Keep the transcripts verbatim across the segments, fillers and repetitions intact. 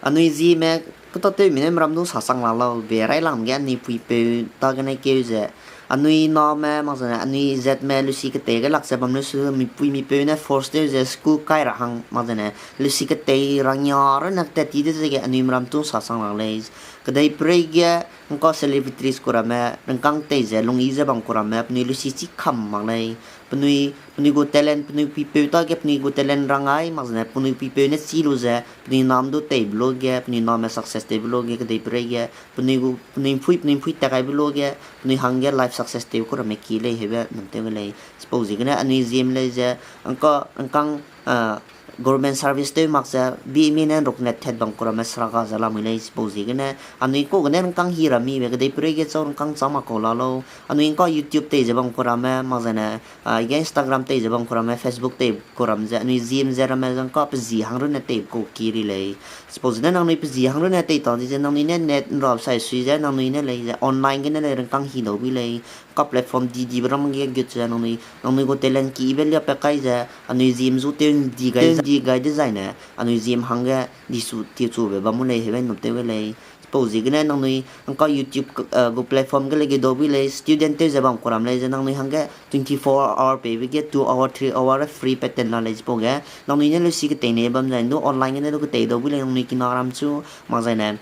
Anui Zeme, ketatew mi ne meram du sasang la lau, be railangge anui puipeu tâ gene keu ze. Anui name, mak zene anui zatme lusi ketei ge lak ze bam lu su, mipui mipeu ne force tew ze school kai ra hang, mak zene lusi ketei rangnia runne tat ti de zege anui meram tu sasang lak lei. Kedeiperei ge, ngka celebrities ku ramme, rangkâng tei ze lungyi ze bam ku ramme, penui lusi chî kam mak lei. Penui, penui gu talent, penui puipeu tâ ge penui gu talent rangai, mak zene penui puipeu ne chî lu ze, penui nam du teibe lu ge, penui name success teibe lu ge, kedeiperei ge, penui gu, penui mpui, penui mpui tat kaibe lu ge, penui hangge life success tew ku ramme ki lei heube num tew ge lei. Chipau ziegene anui Zeme lei ze, ngka, ngkang, government service tew mak ze, bi mi ne ruknet tat bam ku ramme sera ga ze lamui lei. Chipau ziegene, anui kau gene rangkâng hi ra mibe, kedeiperei ge chau rangkâng châ mak kau la lau. Anui ngka YouTube tei ze bam ku ramme, mak zene, a, ge Instagram tei ze bam ku ramme, Facebook tei ku ram ze, anui Zeme ze ramme ze ngka pe zi hang runne tei kau ki ri lei. Chipau ziegene nangnui pe zi hang runne tei ta di ze, nangnui ne net nrap sai sui ze, nangnui ne lei ze, online gene lei rangkâng hi dau bi lei. Ngka platform di dibe ram ge gut ze nangnui, nangnui gu talent kibe lia pa kai ze, anui Zeme zu tew ndi gai, ndi gai dezaine, anui Zeme hangge di su, ti chube bam mu lei heube num tew ge lei. Chipau ziegene nangnui ngka YouTube, gu platform ge lei ge dau bi lei, student tew ze bam ku ram lei ze nangnui hangge twenty-four hour peibe ge two hour, three hour free pat ten la lei chipau ge. Nangnui ne lusi ketei nei bam zai du online gene du ketei dau bi lei nangnui kina ram chu, mak zaine.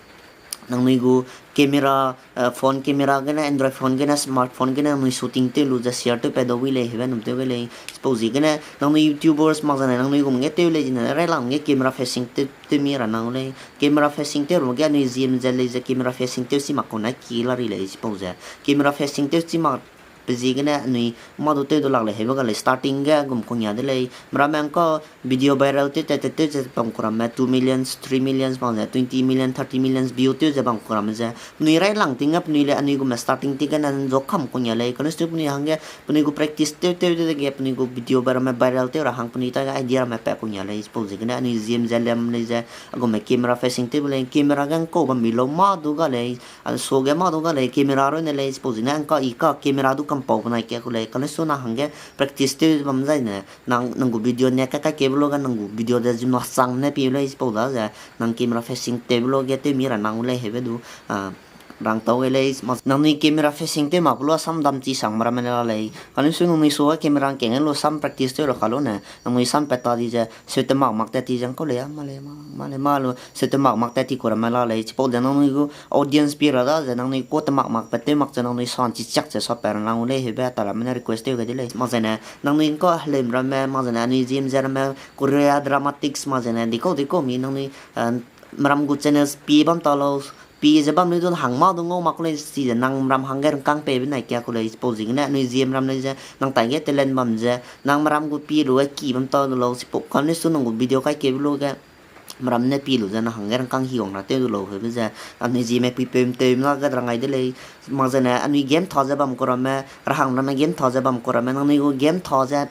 Nangnui gu camera, phone camera gene, Android phone gene, smartphone gene nangnui shooting tew lu ze share tew pat dau bi lei heube num tew ge lei. Chipau ziegene nangnui YouTubers mak zene nangnui gum ge tew lei zene railangge camera facing tew, tew mi ra nang lei. Camera facing tew ru ge anui Zeme ze lei ze camera facing tew si mak kau na ki la ri lei chipau ze. Camera facing tew si mak pe ziegene anui mâ du tew du lak lei heube ga lei starting ge gum kau ngia de lei. Meramme ngka video viral tew tat tat tew ze bam ku ramme two millions, three millions mak ze twenty million, thirty millions view tew ze bam ku ramme ze. Penui railang ting ge penui le anui gume starting ting gene nzu kam kau ngia lei. Kane su penui hangge penui gu practice tew tew dege penui gu video ramme viral tew ra hang penui ta ge idea ramme pat kau ngia lei. Chipau ziegene anui Zeme ze lem lei ze, a gume camera facing tew lei, camera ge ngkau bam mi lau mâ du ga lei. A su ge mâ du ga lei, camera runne lei, chipau ziegene ngka i ka camera du kampau benai ka ku lei. Kane su na hangge practice tew bam zaine, nang, nang gu video ne kai kai kebe lu ge nang gu video de zimna sang ne pi lei, chipau da ze, nang camera facing tewbe lu ge tew mi ra nang lei heube du, rang tau ge lei, nangnui camera facing tew mak pe lu sam dam chi sang meramme la lei. Kane su nangnui su ge camera ngkeng lu sam practice tew ra ka lu ne, nangnui sam pat ta di ze, seu temak mak tat ti ze ngkau lei, a, mâ lei, mâ, mâ lei, mâ lu, seu temak mak tat ti ku ramme la lei, chipau de nangnui gu audience pi ra da ze, nangnui kau temak mak pat tew mak ze nangnui san chi chak ze sa pat ra nang lei heube ta ramme ne request tew gai de lei. Mak zaine, nangnui ngka helem ramme, mak zaine anui Zeme ze ramme, Korea dramatics mak zaine, dikau dikau mi nangnui, meram gu channels pi bam ta lau, pi ze bam lei du hang mâ du ngau mak ku lei, chize nang meram hangge rangkâng peibe nai ka ku lei, chipau ziegene anui Zeme ram lei ze, nang taige talent bam ze, nang meram gu pi lu ge ki bam ta du lau, chipau kane su nang gu video kai kebe lu ge, meram ne pi lu ze nang hangge rangkâng hi wang ra tew du lau heube ze, anui Zeme puipeu mteumena ge rang gai de lei, mak zaine anui game tha ze bam ku ramme, rahang ramme game tha ze bam ku ramme, nangnui gu game tha ze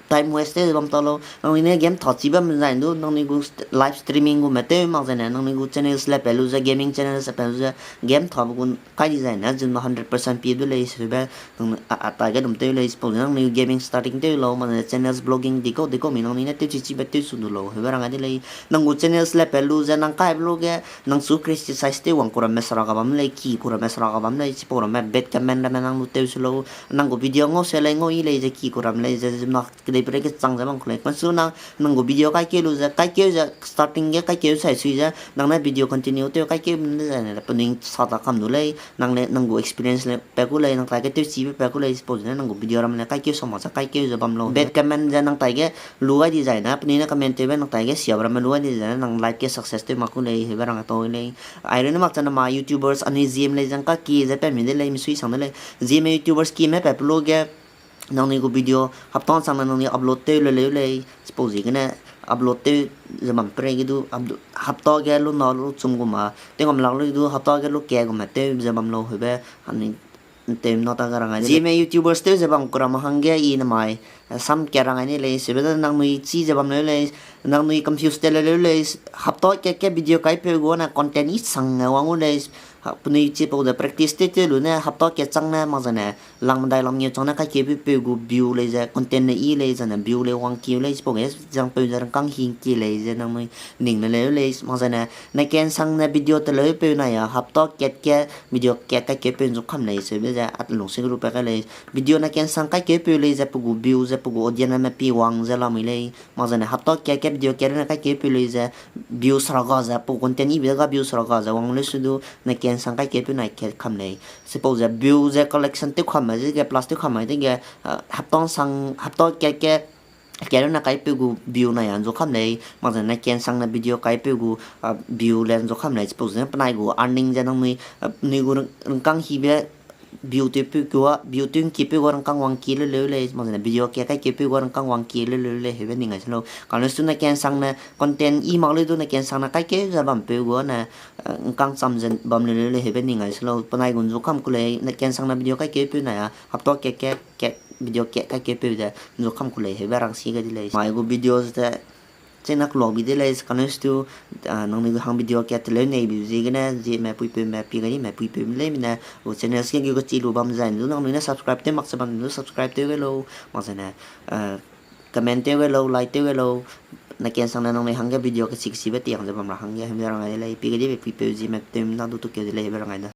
time waste tew ze bam ta lau. Nangnui ne game tha chi bam zai du, nangnui gu live streaming gume tew mak zaine, nangnui gu channels le pat lu ze, gaming channels le pat lu ze, game thabe gu kai di zaine, zimna hundred percent pi du lei, sebe, nang, a, a, taige dum tew lei, chipau nangnui gaming starting tew lau, mak zaine channels blogging dikau dikau mi nangnui ne tew chi chibe tew su du lau, heube rang gai de lei. Nang gu channels le pat lu ze, nang kaibe lu ge, nang chu criticize tew wang ku ramme sera ga bam lei, ki ku ramme sera ga bam lei, chipau ramme bad comment ramme nang lu tew su lau, nang gu video ngau se lei, ngau yi lei ze ki ku ram lei ze, zimna kedeiperei kechang ze bam ku lei. Kane su nang, nang gu video kaikeu lu ze, kaikeu ze, starting ge kaikeu sai sui ze, nang ne video continue tew kaikeu ne zaine, penui sa ta kam du lei, nang le, nang gu experience le pat ku lei, nang taige tewchibe pat ku lei, chipau zene nang gu video ramme ne kaikeu sa mak ze kaikeu ze bam lau. Bad comment ze nang taige lu gai di zaine, penui ne comment tewbe nang taige siabe ramme lu gai di zaine, nang life ge success tew mak ku lei, heube rang tau lei. Airune mak chana ma YouTubers anui Zeme lei ze ngka ki ze pat mi de lei, misui sang de lei. Zeme YouTubers kime pat pe lu ge, nangnui gu video hapta chang ne nangnui upload tew le leu lei, chipau ziegene upload tew ze bam perei ge du, hapta ge lu na lu chum gu ma, tew ngam lak lu du hapta ge lu ka gu ma tew ze bam lau heube, anui tew na ta ga rang gai. Zeme YouTubers tew ze bam ku ramme hangge i namai, sam ka rang gai ni lei, sebe da nangnui chi ze bam leu lei, nangnui confuse te le leu lei, hapta ke ke video kaipeu gu ne content i sang ne wang gu lei, Penui chipau ze practice tew tew lu ne hapta kat chang ne mak zane, lang medai lam ngeu chang ne kaikeu peu peu gu view lei ze content ne i lei zane view lei wangkeu lei chipau ge zangpeu ze rangkâng hingki lei ze nangnui ning le leu lei mak zane, na kansang ne video teleu peu nai a hapta kat ge video kat kaikeu peu nzu kam lei seube ze a lungsi ge lu pa kai lei. Video na kansang kaikeu peu lei ze pe gu view ze pe gu audience me pi wang ze lamui lei. Mak zane hapta kat ge video kat ne kaikeu peu lei ze view seraga ze pe content ibe ga view seraga ze wang leu su du na kansang kaikeu peu nai kat kam lei. Chipau ze view ze collection tew kam mai dege plus tew kam mai dege, hapta sang hapta kat ge kat ne kaikeu peu gu view nai a nzu kam lei. Mak zane na kansang ne video kai peu gu view le nzu kam lei. Chipau ze penai gu earning ze nangnui, nui gu rangkâng hibe view tew peu kua view tew ngki peu gu rangkâng wangki le leu lei mak zane video kat kaikeu peu gu rangkâng wangki le leu lei heube ning ai se lau. Kane su na kansang ne content i mak leu du na kansang ne kaikeu ze bam peu gu ne ngkang cham ze bam le leu lei heube ning ai se lau. Penai gu nzu kam ku lei, na kansang ne video kaikeu peu nai a hapta kat ge video kat kaikeu peu ze nzu kam ku lei heube rangsi ga de lei. Mai gu video ze te chena kelua bi de lei, kane su du, nangnui gu hang video kat teleu nei bi ziegene zieme puipeume pi ga dime puipeume leime ne gu channels ge gu kachi lu bam zai du nangnui ne subscribe tew mak se bam du subscribe tew gai lau, mak zane comment tew gai lau, like tew gai lau. Na kansang ne nangnui hangge video kesi kesibe tiang ze bam ra hangge hemze rang ai de lei, pi ga dibe puipeu zieme tew na du tukeu de lei heube rang ai da.